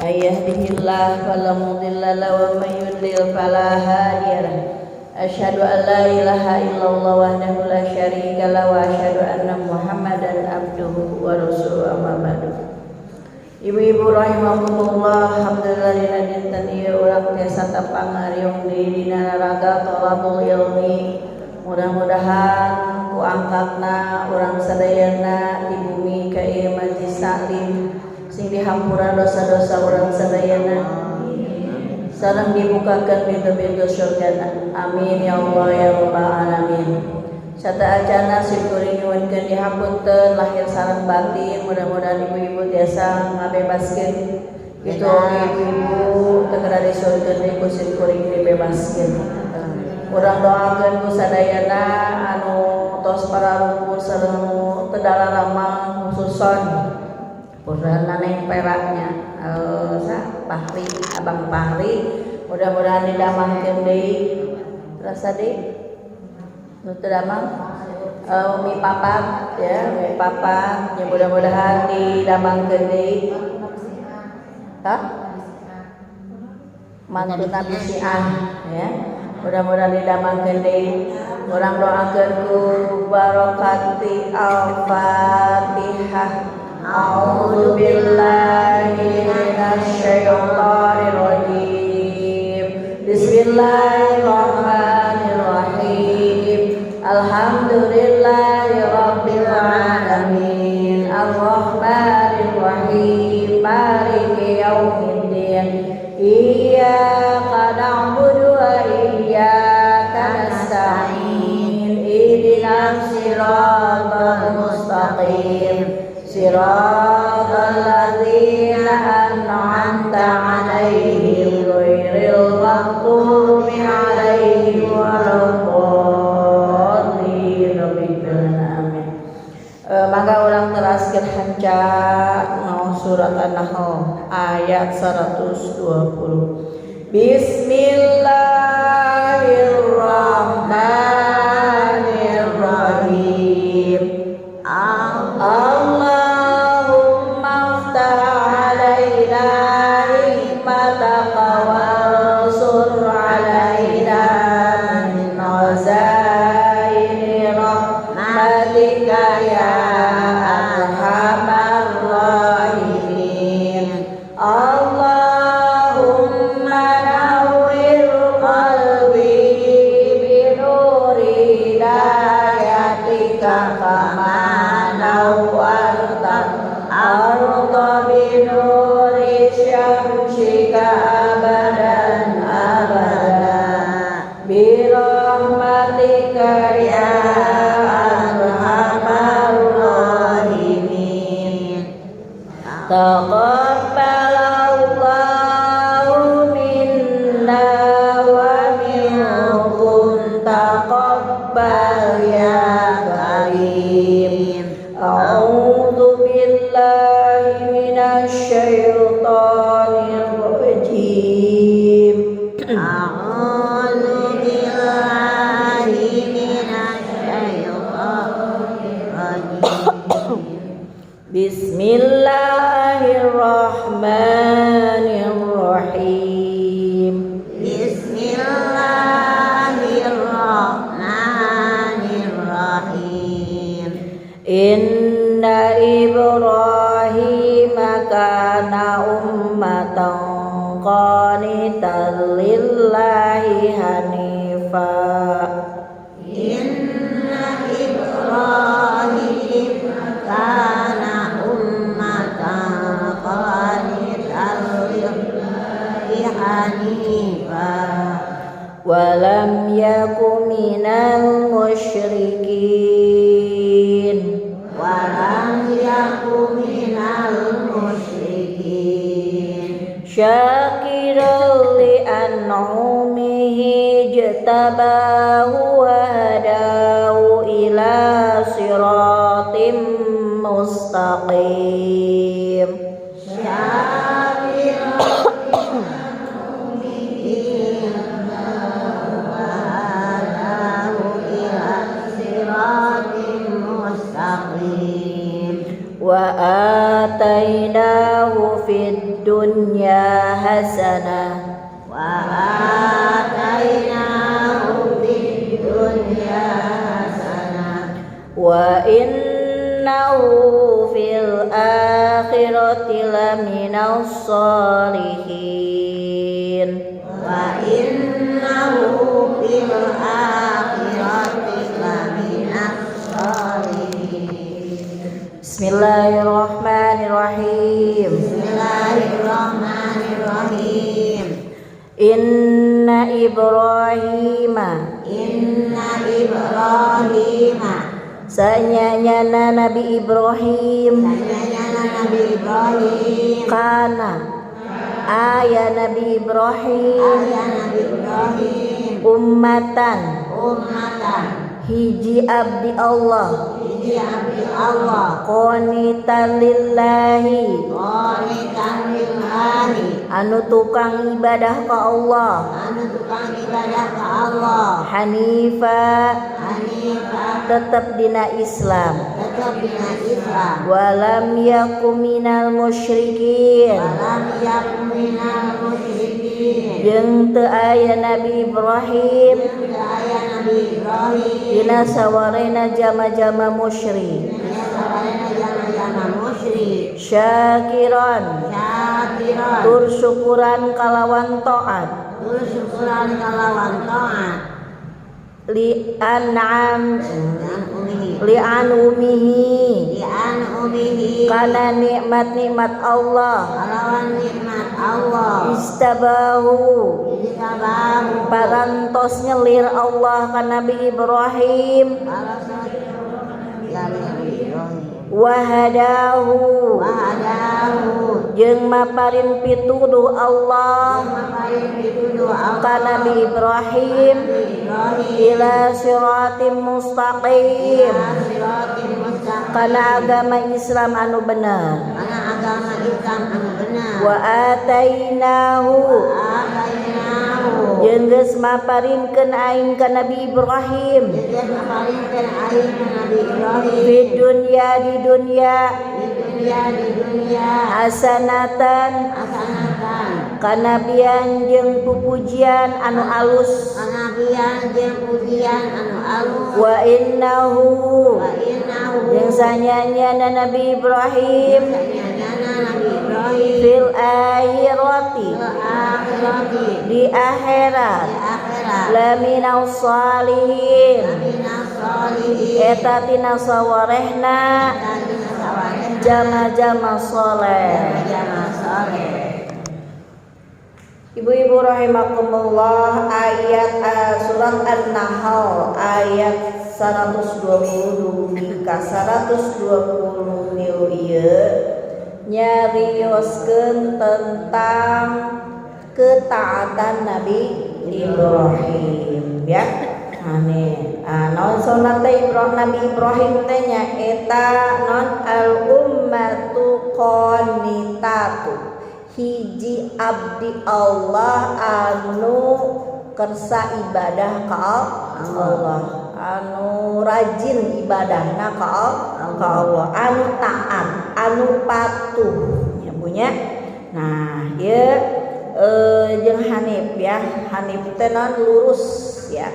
May yahdihillahu fala mudilla lahu wa may yudlil fala hadiya lahu. Asyhadu an la ilaha illallah wahdahu la syarika lahu wa asyhadu anna Muhammadan abduhu wa rasuluhu, amma ba'du. Ibu-ibu rahimakumullah, alhamdulillah dina dinten ieu urang tiasa tepang ngariung deui dina naraga thalabul ilmi. Mudah-mudahan ku angkatna urang sadayana di bumi ka ieu majlis taklim sing dihampura dosa-dosa urang sadayana, sareng dibukakan pintu-pintu surga. Amin ya Allah ya Rabbal alamin. Sateuacana sim kuring nyuhunkeun dihapunten lahir sareng batin. Mudah-mudahan ibu-ibu tiasa ngabebaskeun kitu oge, ibu-ibu teu kedah disurkeun deui, ku sim kuring dibebaskeun. Urang doakeun ku sadayana anu tos pararumpul sareng nu teu dalaramang, khususon putrana Neng Peraknya, sa Fahri, Abang Fahri, mudah-mudahan didamangkeun deui. Rasa deui nu teu damang, Umi Papat ya, Umi Papat ya, mudah-mudahan didamangkeun deui. Hah? Mantu Nabi Syiah ya, mudah-mudahan didamangkeun deui. Urang doakeun ku barakati Al-Fatihah. A'udzu billahi minasyaitonir rajim. Bismillahirrahmanirrahim. Alhamdulillahi rabbil alamin. Arrahmanir rahim. Maliki yaumiddin. Iyyaka na'budu wa iyyaka nasta'in. Ihdinas siratal mustaqim. Siratal ladzina an'amta 'alaihim ghairil maghdubi 'alaihim waladdallin. Amin. Mangga urang teraskeun hanca ngaos surat An-Nahl ayat 120. Bismillahirrahmanirrahim. Allahumma ftah alaina hikmataka wansur alaina min khazaini rahmatika ya arhamar rahimin. Allahumma nawwir qalbi binuri hidayatika kama nawwarta arda binuri syamsika abadan abada birahmatika ya arhamar rahimin. Taqabbalallahu minna wa minkum, taqabbal ya karim. A'udzu billahi minasyaitonir rajim. A'udzu billahi minasyaitonir rajim. Bismillahirrahmanirrahim. Bismillahirrahmanirrahim. Inna Ibrahim kana ummatan qanitan lillahi hanifa. Inna Ibrahim kana ummatan qanitan lillahi hanifa. Walam yaku minal musyrikin. Walam yaku minal musyrikin. Syakiran li an'umihi ijtabahu wa hadahu ila siratim mustaqim. Syakiran li an'umihi wa hadahu ila siratim mustaqim. Wa atainahu fid fid dunya hasanah wa atainahu fid dunya hasanah wa innahu fil akhirati laminas sholihin wa innahu fil akhirati laminas sholihin. Bismillahirrahmanirrahim. Bismillahirrahmanirrahim. Inna Ibrahima, Inna Ibrahima, sanyanyana Nabi Ibrahim, sanyanyana Nabi Ibrahim, kana aya Nabi Ibrahim, aya Nabi Ibrahim, ummatan, ummatan, hiji abdi Allah, hiji abdi Allah, qonitan lillahi, qonitan lillahi, anu tukang ibadah ka Allah, anu tukang ibadah ka Allah, hanifa, hanifa, tetep dina Islam, tetep dina Islam, walam yaku minal musyrikin, walam yaku minal musyrikin, jeung teu aya Nabi Ibrahim, jeung teu aya Nabi Ibrahim, dina sawarena jama-jama musyrik, dina sawarena jama-jama musyrik, syakiran, syakiran, tur syukuran kalawan taat, tur syukuran kalawan taat, li an'am li anumihi, li anumihi, kana nikmat-nikmat Allah, kalawan nikmat Allah, istabahu, istabahu, parantos nyelir Allah ka Nabi Ibrahim, wahadahu, wahadahu, jeung maparin pituduh Allah, ka Nabi Ibrahim, ila siratim mustaqim, kana agama Islam anu bener, kana agama Islam anu bener, wa atainahu, jeung geus maparinkeun aing ka Nabi Ibrahim, jeung maparinkeun aing ka Nabi Ibrahim, di dunya, di dunya, di dunya, di dunya, hasanatan, hasanatan, kanabian jeung pupujian anu alus, kanabian jeung pujian anu alus, wa innahu, wa innahu, jeung sanyanyana Nabi Ibrahim, sanyanyana Nabi Ibrahim, fil akhirati, fil akhirati, di akhirat, di akhirat, laminal salihin, laminal salihin, eta tina sawarehna, jama-jama soleh, jama-jama soleh. Ibu-ibu rahimakumullah, ayat surat An-Nahl ayat 120 dugi ka 123 ieu nyarioskeun tentang ketaatan Nabi Ibrahim ya. Amin. Naon sunat teh Nabi Ibrahim teh nyaeta non al ummatu qanitatu, hiji abdi Allah anu kersa ibadah ka Allah, anu rajin ibadahna ka Allah, anu taat, anu patuh ya punya. Nah, ieu jeung Hanif ya. Hanif teh non lurus ya.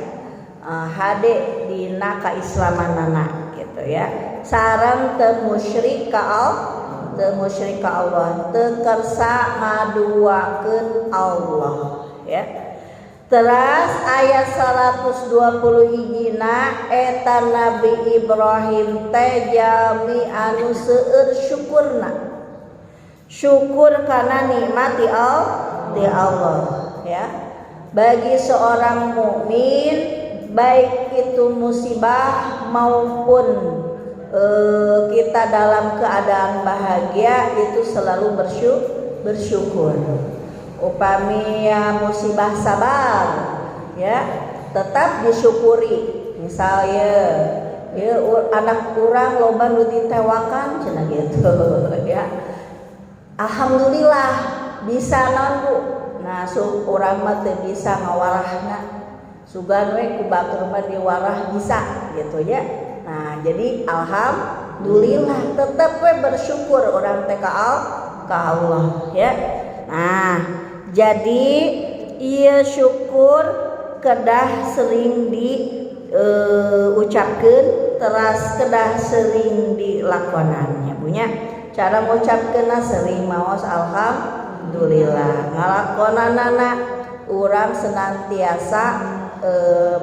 Hade dina kaislamanana gitu ya. Sareng teu musyrik ka Allah, teu musyrik ka Allah, teu kersa ngaduakeun Allah ya. Teras ayat 120 hijina eta Nabi Ibrahim teh jalmi anu seueur syukurna. Syukur kana nikmat ti Allah ya. Bagi seorang mukmin baik itu musibah maupun kita dalam keadaan bahagia itu selalu bersyukur. Upami ya musibah sabar ya, tetap disyukuri. Misalnya ya anak kurang loba nu ditewakan cenah gitu ya. Alhamdulillah bisa non Bu. Nah, urang mah teu bisa ngawarahna. Sugan we ku batur mah diwarah bisa gitu ya. Nah, jadi alhamdulillah tetep we bersyukur orang teh ka Ka Allah ya. Nah, jadi ieu syukur kedah sering diucapkeun, teras kedah sering dilakonannya punya. Cara ngucapkeunna sering maos alhamdulillah, ngalakonanana urang senantiasa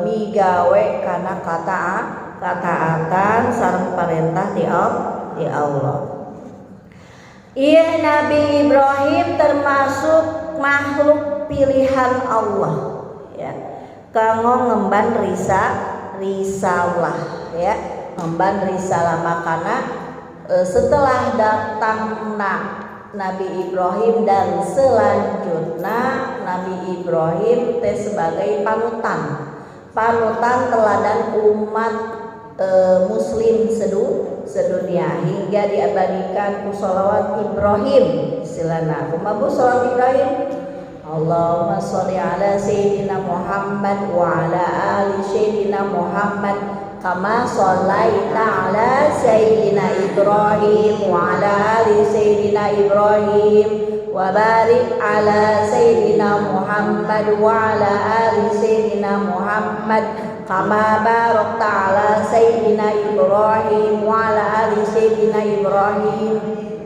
migawe kana kataatan sareng parentah ti Allah. Iya, Nabi Ibrahim termasuk makhluk pilihan Allah ya. Kanggo ngemban risalah ya, ngemban risalah. Makana setelah datangna Nabi Ibrahim dan selanjutnya Nabi Ibrahim teh sebagai panutan, panutan teladan umat muslim sedunia hingga diabadikan ku sholawat Ibrahim istilahna. Kumaha, Bu, sholawat Ibrahim? Allahumma sholli ala sayyidina Muhammad wa ala ali sayyidina Muhammad kama shallaita ala sayyidina Ibrahim wa ala ali sayyidina Ibrahim wa barik ala sayyidina Muhammad wa ala ali sayyidina Muhammad kama barakta ala sayyidina Ibrahim wa ala ali sayyidina Ibrahim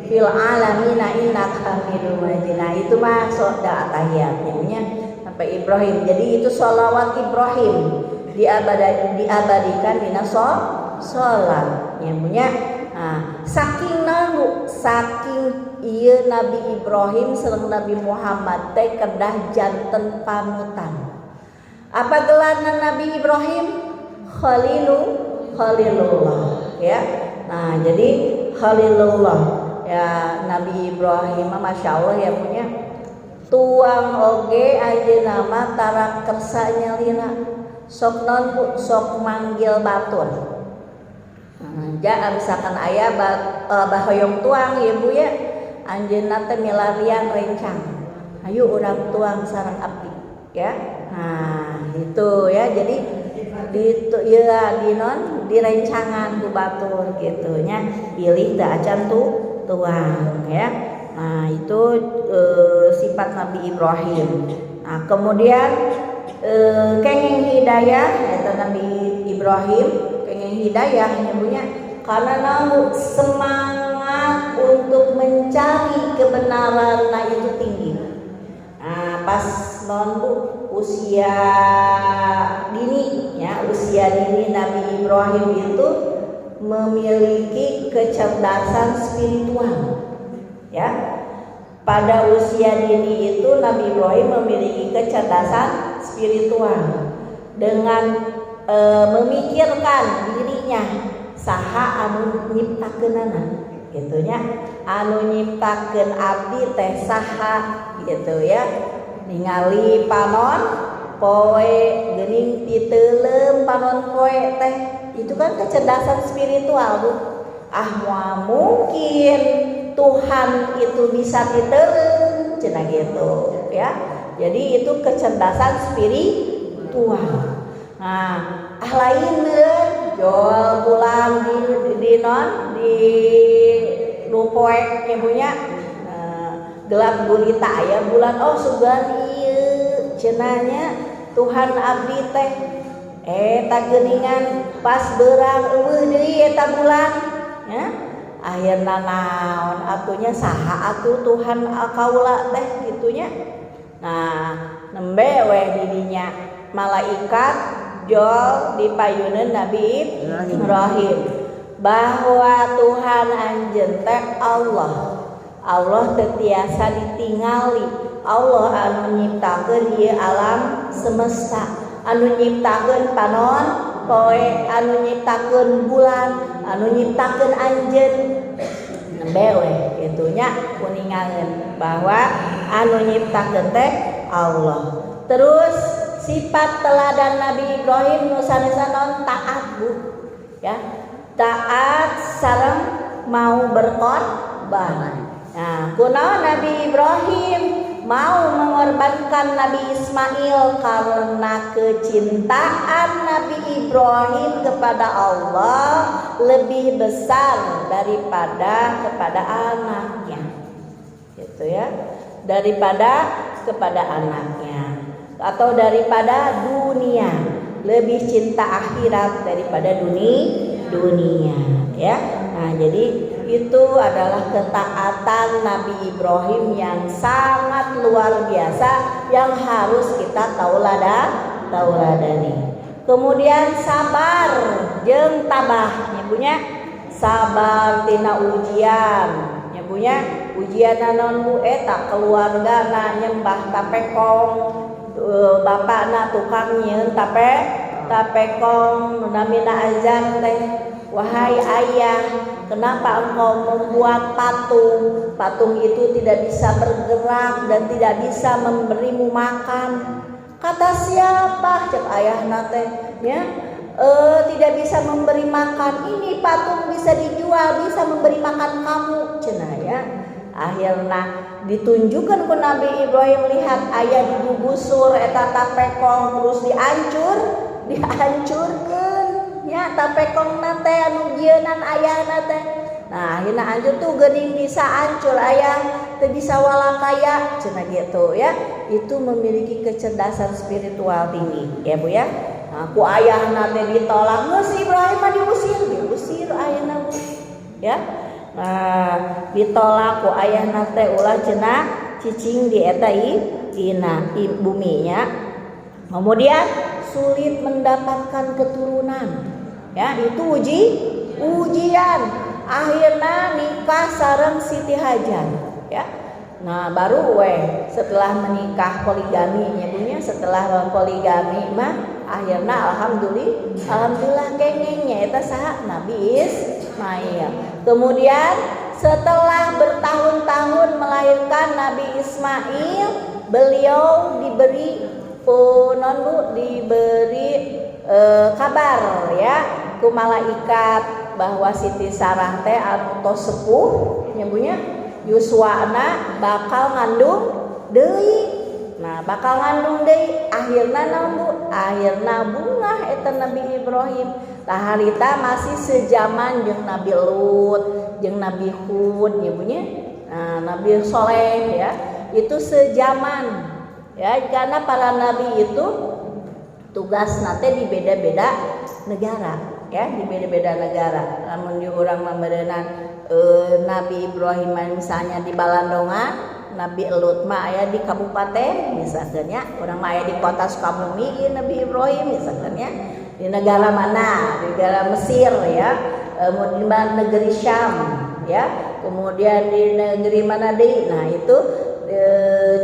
fil alamina innaka Hamidum Majid. Nah, itu mah soda atahiyatnya sampai Ibrahim. Jadi itu sholawat Ibrahim diabadikan dina sholat yang punya. Nah, saking nalu saking iya Nabi Ibrahim sareng Nabi Muhammad teh kedah janten panutan. Apa gelarna Nabi Ibrahim? Khalilullah ya. Nah, jadi Khalilullah ya Nabi Ibrahim, Masya Allah ya, punya tuang oge ayeuna mah tara kersa nyalira, sok non, Bu, sok manggil batur. Ja misalkan aya bahoyong tuang ya, Bu, ya, anjeunna teh milarian rencang, "Ayo urang tuang sareng abdi," ya. Nah, itu ya, jadi di ya di non direncangan ku batur gitu nya, pilih teu acan tuh tuang ya. Nah, itu sifat Nabi Ibrahim. Nah, kemudian kenging hidayah eta Nabi Ibrahim, kenging hidayah nyebutnya karena namu semangat untuk mencari kebenaran, nah itu tinggi. Nah, pas non, Bu, usia dini ya, usia dini Nabi Ibrahim itu memiliki kecerdasan spiritual ya. Pada usia dini itu Nabi Ibrahim memiliki kecerdasan spiritual dengan memikirkan dirinya, saha anu nyiptakeunana gitu nya, anu nyiptakeun abdi teh saha gitu ya. Ningali panon poe geuning titeuleum panon poe teh, itu kan kecerdasan spiritual, Bu. Ah, moal mungkin Tuhan itu bisa titeuleum cenah gitu ya. Jadi itu kecerdasan spiritual. Nah, ah lain jol bulan di non di nu poek nya punya gelap gulita ya bulan, oh sugan ieu cenahnya Tuhan abdi teh. Eta geuningan pas beurang euweuh deui eta bulan ya. Akhirna naon atunya, saha atuh Tuhan kaula teh gitunya. Nah, nembe we didinya malaikat jol dipayuneun Nabi Ibrahim bahwa Tuhan anjeun teh Allah. Allah teu tiasa ditingali. Allah anu nyiptakeun ieu alam semesta, anu nyiptakeun panon poe, anu nyiptakeun bulan, anu nyiptakeun anjeun. Nembe we itunya kuningangeun bahwa anu nyiptakeun teh Allah. Terus sifat teladan Nabi Ibrahim nu sanesna naon? Taat, Bu ya, taat sareng mau berkorban. Nah, kunaon Nabi Ibrahim mau mengorbankan Nabi Ismail? Karena kecintaan Nabi Ibrahim kepada Allah lebih besar daripada kepada anaknya. Gitu ya. Daripada kepada anaknya atau daripada dunia, lebih cinta akhirat daripada dunia ya. Nah, jadi itu adalah ketaatan Nabi Ibrahim yang sangat luar biasa yang harus kita tauladani. Kemudian sabar jeung tabah, nya sabar tina ujian, nya ujian naon Bu, eta keluarga na nyembah tapekong, bapakna tukang nyieun tapekong, namina Azar teh, "Wahai ayah, kenapa engkau membuat patung? Patung itu tidak bisa bergerak dan tidak bisa memberimu makan." "Kata siapa?" cek ayahna teh ya, "tidak bisa memberi makan. Ini patung bisa dijual, bisa memberi makan kamu," cenah ya. Akhirnya ditunjukkan ke Nabi Ibrahim, lihat ayah digugusur eta tapekong, terus dihancurkan ya tapekong teh anu jieunan ayahna teh. Nah, akhirnya hancur tuh geuning, bisa hancur, ayah teu bisa walakaya cenah gitu ya. Itu memiliki kecerdasan spiritual tinggi ya Bu ya. Nah, ku ayahna teh ditolak, geus Ibrahim mah diusir, diusir ayahna Bu ya. Nah, ditolak ku ayahna teh, ulah cenah cicing di eta dina buminya. Kemudian sulit mendapatkan keturunan ya, itu ujian. Akhirnya nikah sareng Siti Hajar ya. Nah, baru weh setelah menikah poligami nya punya, setelah poligami mah akhirnya alhamdulillah, alhamdulillah kengengnya eta saha? Nabi Ismail. Kemudian setelah bertahun-tahun melahirkan Nabi Ismail, beliau diberi, oh, non Bu, diberi kabar ya ku malaikat bahwa Siti Sarah teh anu tos sepuh nyebutnya yuswana bakal ngandung deui. Nah, bakal ngandung deui, akhirna naon Bu? Akhirna bungah eta Nabi Ibrahim. Tah, harita masih sejaman jeung Nabi Lut, jeung Nabi Hud nyebutnya. Nah, Nabi Soleh ya, itu sejaman ya, karena para nabi itu tugas nate di beda-beda negara ya, di beda-beda negara. Namun di urang memerenan Nabi Ibrahim misalnya di Balandongan, Nabi Lut mah aya di kabupaten misalkan ya, urang mah aya di kota Sukabumi, ieu Nabi Ibrahim misalkan ya di negara mana, di negara Mesir ya, di negeri Syam ya, kemudian di negeri mana deh. Nah, itu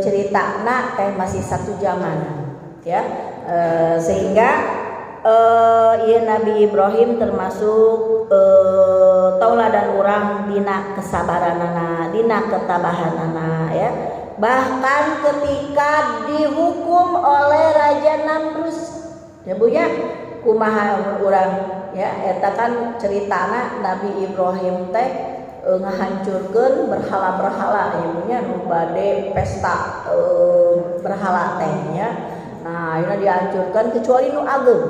cerita nak teh masih satu zaman ya, sehingga iya Nabi Ibrahim termasuk tauladan urang dina kesabaranana, dina ketabahanana ya. Bahkan ketika dihukum oleh Raja Namrus ya Bu ya, kumaha urang ya, eta kan ceritana Nabi Ibrahim teh ngahancurkeun berhala-berhala ya Bu nya, nu bade pesta berhala teh ya. Nah, akhirnya dihancurkan kecuali nu ageng,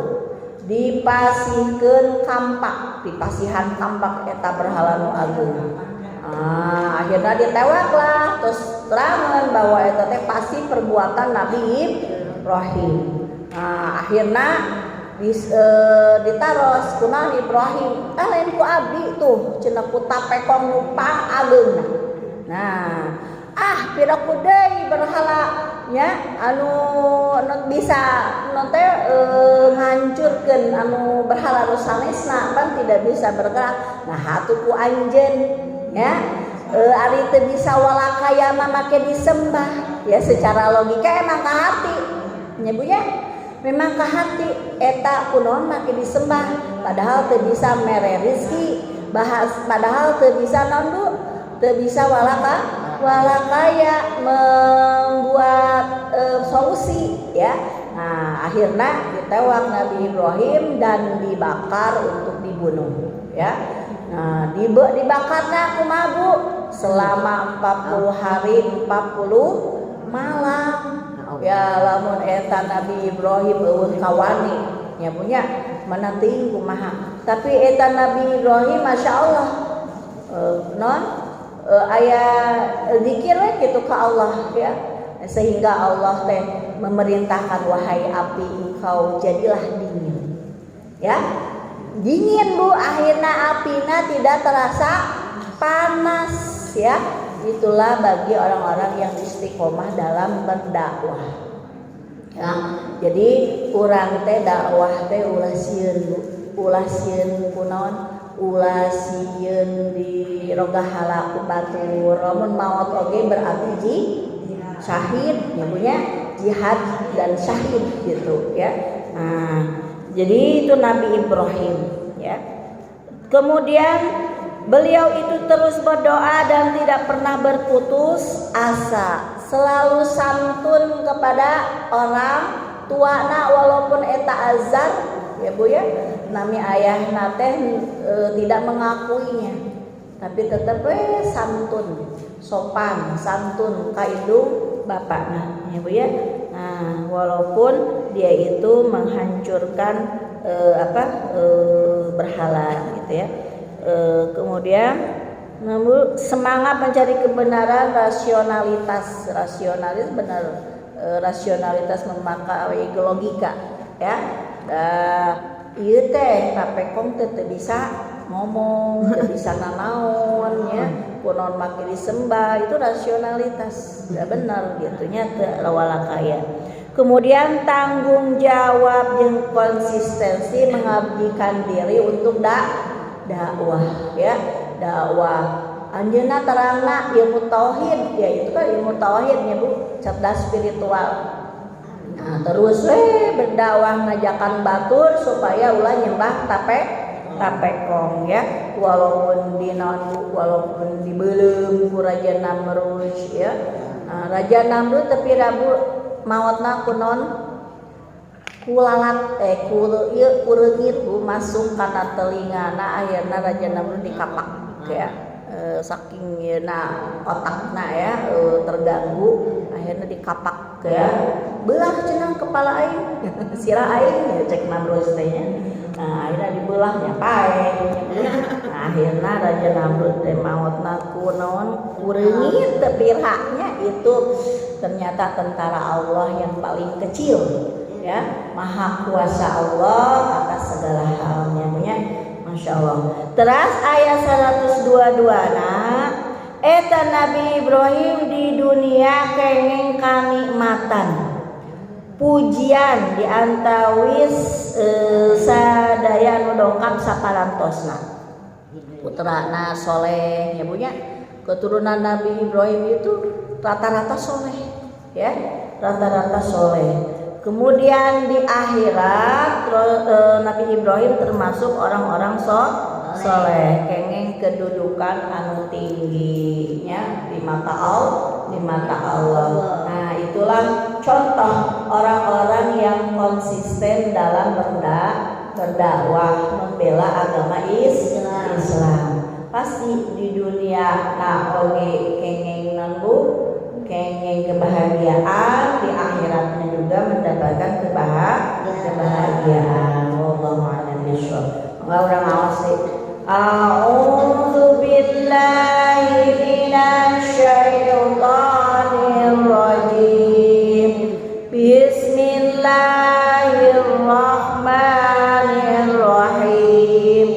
dipasihkeun kampak, dipasihan kampak eta berhala nu ageng. Nah, akhirnya ditewak lah, terus terangan bahwa eta teh pasti perbuatan Nabi Ibrahim. Nah, akhirnya ditaros kunaon Ibrahim, "Ah, lain ku abdi tuh," cenah, "ku tapekong nu pangageungna." Nah, ah, piraku deui berhala nya anu nu bisa nu teh ngahancurkeun anu berhala nu sanesna pan tidak bisa bergerak. Nah, hatu ku anjeun ya, ari teu bisa walakaya mah make disembah ya. Secara logika emang ka hati nyebutnya, memang ka hati eta kunaon make disembah, padahal teu bisa mere rezeki, bahas padahal teu bisa naon Bu, teu bisa walakaya membuat solusi ya. Nah, akhirnya ditewak Nabi Ibrahim dan dibakar untuk dibunuh ya. Nah, dibakarnya kumaha Bu? Selama 40 hari 40 malam ya. Lamun eta Nabi Ibrahim euweuh kawani nya punya mana teuing kumaha, tapi eta Nabi Ibrahim masya Allah non Aya zikir we kitu ka Allah ya, sehingga Allah teh memerintahkan wahai api engkau jadilah dingin ya. Dingin Bu, akhirnya apina tidak terasa panas ya. Itulah bagi orang-orang yang istiqomah dalam berdakwah ya. Jadi urang teh dakwah teh ulah sieun Bu, ulah sieun kunaon, ulah sieun di rogahala ku batur. Lamun maot oge berarti syahid ya Bu nya, jihad dan syahid gitu ya. Nah, jadi itu Nabi Ibrahim ya. Kemudian beliau itu terus berdoa dan tidak pernah berputus asa, selalu santun kepada orang tuana walaupun eta Azar ya Bu ya. Nami ayahna teh tidak mengakuinya, tapi tetap santun, sopan, santun ka indung bapakna ya Bu ya. Nah, walaupun dia itu menghancurkan berhala gitu ya. Kemudian semangat mencari kebenaran, rasionalitas, rasionalis benar, rasionalitas memakai logika ya. Ieu teh papekong teh teu bisa ngomong, teu bisa nanaon ya, kunaon make disembah, itu rasionalitas, ya benar gitu nya, teu lawalakaya. Kemudian tanggung jawab jeung konsistensi mengabdikan diri untuk dakwah ya, dakwah. Anjeunna terangna ilmu tauhid ya, itu kan ilmu tauhid ya Bu, cerdas spiritual. Nah, terus we berdakwah ngajakan batur supaya ulah nyembah tapekong ya, walaupun di naon Bu, walaupun dibeuleum ku Raja Namrud ya. Nah, Raja Namrud tepi Rabu maotna ku naon? Ku lalat, ku ieu ku reungit Bu, masuk kana telingana, akhirna Raja Namrud dikapak ya. Saking yeuna otakna ya terganggu, akhirnya dikapak ya. Belah cenah kepala aing, sirah aing ya cek Namrud teh nya. Nah, akhirnya dibelahnya paeh. Nah, akhirnya Raja Namrud teh maotna ku naon? Ku reungit teu piranya. Itu ternyata tentara Allah yang paling kecil ya, maha kuasa Allah atas segala halnya punya, Masya Allah. Terus ayat 122, nah eta Nabi Ibrahim di dunia kenging kanikmatan pujian di antawis sadaya anu dongkap saparantosna, putrana soleh ya Bu nya. Keturunan Nabi Ibrahim itu rata-rata soleh ya, rata-rata soleh. Kemudian di akhirat Nabi Ibrahim termasuk orang-orang soleh, kenging kedudukan anu tingginya di mata Allah, di mata Allah. Nah, itulah contoh orang-orang yang konsisten dalam berdakwah membela agama Islam. Pasti di dunia nah oge kenging non Bu, kenging kebahagiaan, di akhiratnya juga mendapatkan kebahagiaan. Wallahu a'lam bishawab. Enggak urang awas sih. A'udzu billahi minasyaitonir rajim. Bismillahirrahmanirrahim.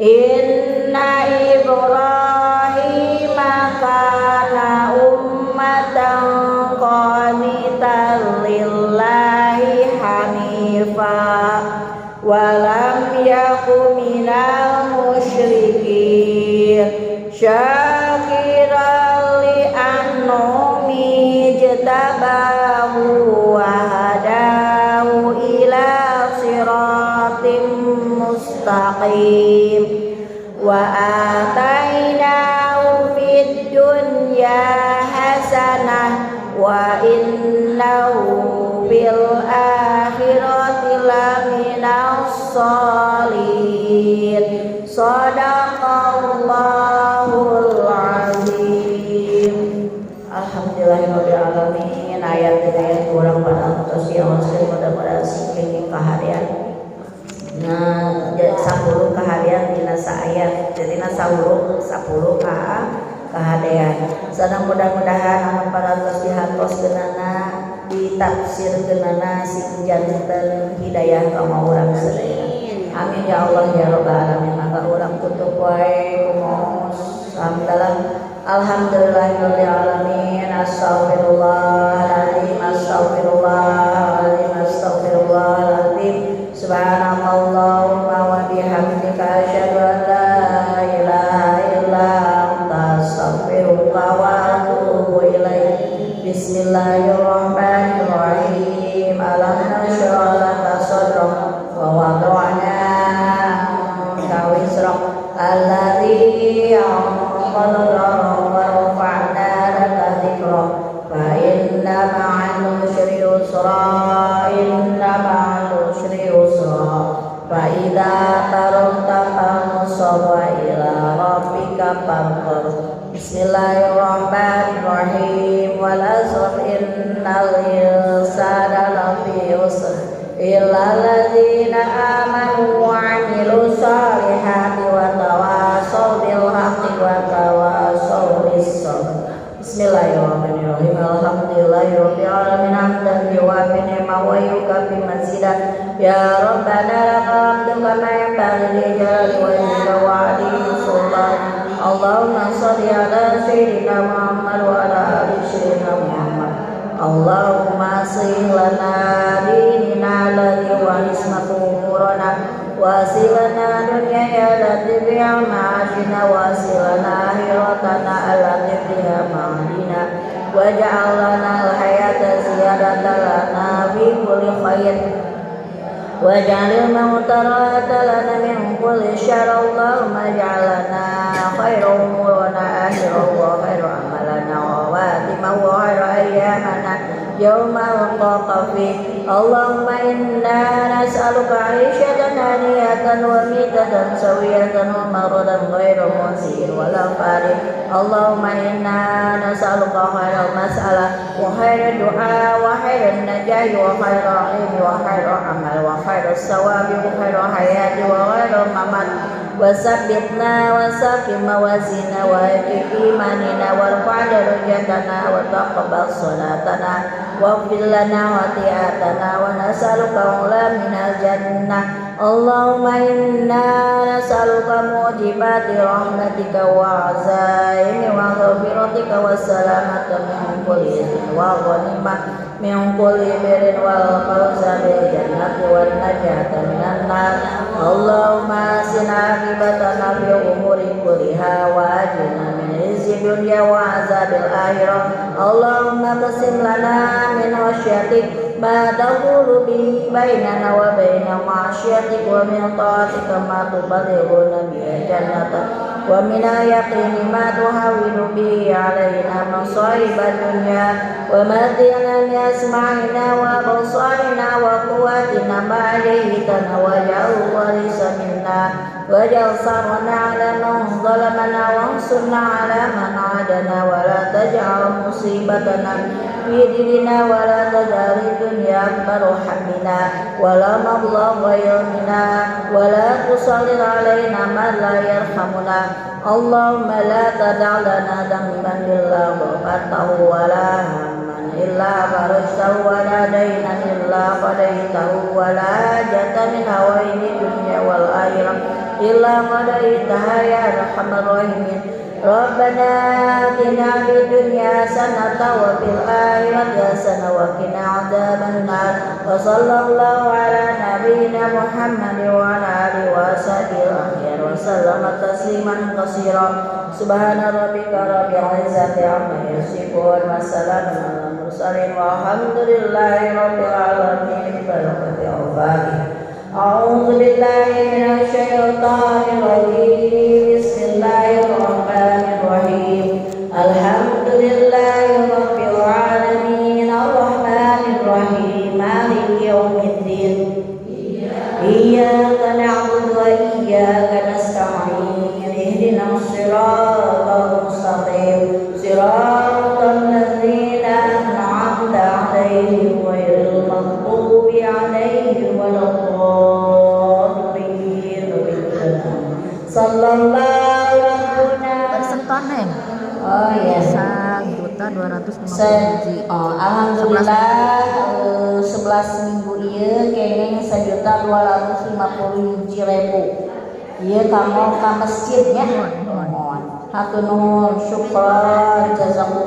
Inna Ibrahima kana ummatan qanitan lillahi hanifa wa lam yaku minal musyrikin syakiran li an'umi jtabahu wa hadahu ila siratim mustaqim wa atainahu fid dunya hasanah wa innahu fil akhirati laminas sholihin. Sadaqallahul azim. Alhamdulillahirabbil alamin. Ayat-ayat kurang pada tos ya mudah-mudahan sing kaharian. Nah, 10 kaharian dina saayat, jadi na 10 10 kahadean. Sadang mudah-mudahan anu parantos dihatoskeunana ditafsirkeunana sing janten hidayah ka urang sadaya. Amin ya Allah ya rabbal alamin. Maka urang tutup wae kumaha alhamdulillah. Alhamdulillahirabbil alamin. Astaghfirullahalazim, astaghfirullahalazim, astaghfirullahalazim. Subhanakallahumma wa bihamdika asyhadu an la ilaha illa anta astaghfiruka wa atubu ilaik. Bismillahirrahmanirrahim. Alam nashrah laka sadrak wa wada'na anka wizrak alladzi anqadha dhahrak wa rafa'na laka dzikrak. Fa inna ma'al usri yusra, inna ma'al usri yusra. Fa idza faragta fansab wa ila rabbika farghab. Bismillahirrahmanirrahim. Wal 'asr innal insana lafi khusr illa alladzina amanu wa 'amilus solihati wa tawasaw bil haqqi wa tawasaw bis sabr. Bismillahirrahmanirrahim. Alhamdulillahirabbil alamin hamdan yuwafi ni'amahu wa yukafi mazidah. Ya Rabbana lakal hamdu kama yanbaghi li jalali wajhika wa 'azimi sultanik. Allahumma shalli ala sayyidina Muhammad wa ala ali sayyidina Muhammad. Allahumma aslih lana dinina alladzi huwa ismatu umurana wa aslih lana dunyana allati fiha ma'ashina wa aslih lana akhiratana allati fiha ma'adina waj'al lana al-hayata ziyadatan lana fi kulli khair waj'alil mauta rahatan lana min kulli syarr. Allahumma ij'al lana khaira umurana akhirahu wa khaira amalana wa khawatimahu wa khaira ayyamana yauma nalqaka fih. Allahumma inna nas'aluka 'ishatan haniyatan wa mitatan sawiyatan wa maradan ghairu mu'zin wa la farid. Allahumma inna nas'aluka khairal mas'alah wa khairal du'a wa khairan najah wa khairal ilmi wa khairal amal wa khairal sawabi wa khairal hayati wa khairal mamat. Wa sabbitna wa saqim mawazina wa imanina warfa' darajatana wa taqabbal salatana waghfir lana khati'atana wa nas'aluka ula minal jannah. Allahumma inna nas'aluka mujibati rahmatika wa azaimi wa maghfiratika wa salamata min kulli ithmin wa ghanimah min kulli birrin wal fawza bil jannati wan najata minan nar. Allahumma asina akibatana fil umuri kulliha wa ajirna min khizyid dunya wa azabil akhirah. Allahumma qasim lana min khasyatik ma tahulu bihi bainana wa baina ma'asyatik wa min ta'atika ma tuballighuna bihi jannata wa min al-yaqini ma tuhawwinu bihi alaina masa'ibad dunya wa matina bi asma'ina wa absarina wa quwwatina ma ahyaytana waj'alhu warisa minna waj'al sarana 'ala man zalamana wansurna 'ala man 'adana wa la taj'al musibatana fi dinina wa la taj'al dunya akbar hammina wa la mablagha ilmina wa la tusallit 'alaina man la yarhamuna. Allahumma la tad'a lana dhanban illa ghafartahu wa la hamman illa farajtahu wa la daynan illa qadaytahu wa la hajatan min hawaiji dunya wal akhirah illa qadaytaha ya arhamar rahimin. Rabbana atina fid dunya hasanatan wa fil akhirati hasanatan wa qina adzaban nar. Wa sallallahu ala nabiyyina Muhammadin wa ala alihi wa sahbihi wa sallama tasliman katsira. Subhana rabbika rabbil izzati amma yasifun wa salamun alal mursalin walhamdulillahi rabbil alamin. Al-Fatihah. A'udzu billahi minasy syaithanir rajim. Bismillahirrahmanirrahim. Alhamdulillahi rabbil alamin arrahmanir rahim maliki yaumiddin. Iyyaka na'budu wa iyyaka nasta'in. Ihdinas siratal mustaqim. Siratal ladzina an'amta 'alaihim ghairil maghdubi 'alaihim waladdallin. Sallallahu 250 hiji. Oh, alhamdulillah, 11 minggu ieu kenging 1.251.000. Ieu kanggo ka masjidnya. Nuhun, nuhun. Mohon. Hatur nuhun, syukran, jazakumullah.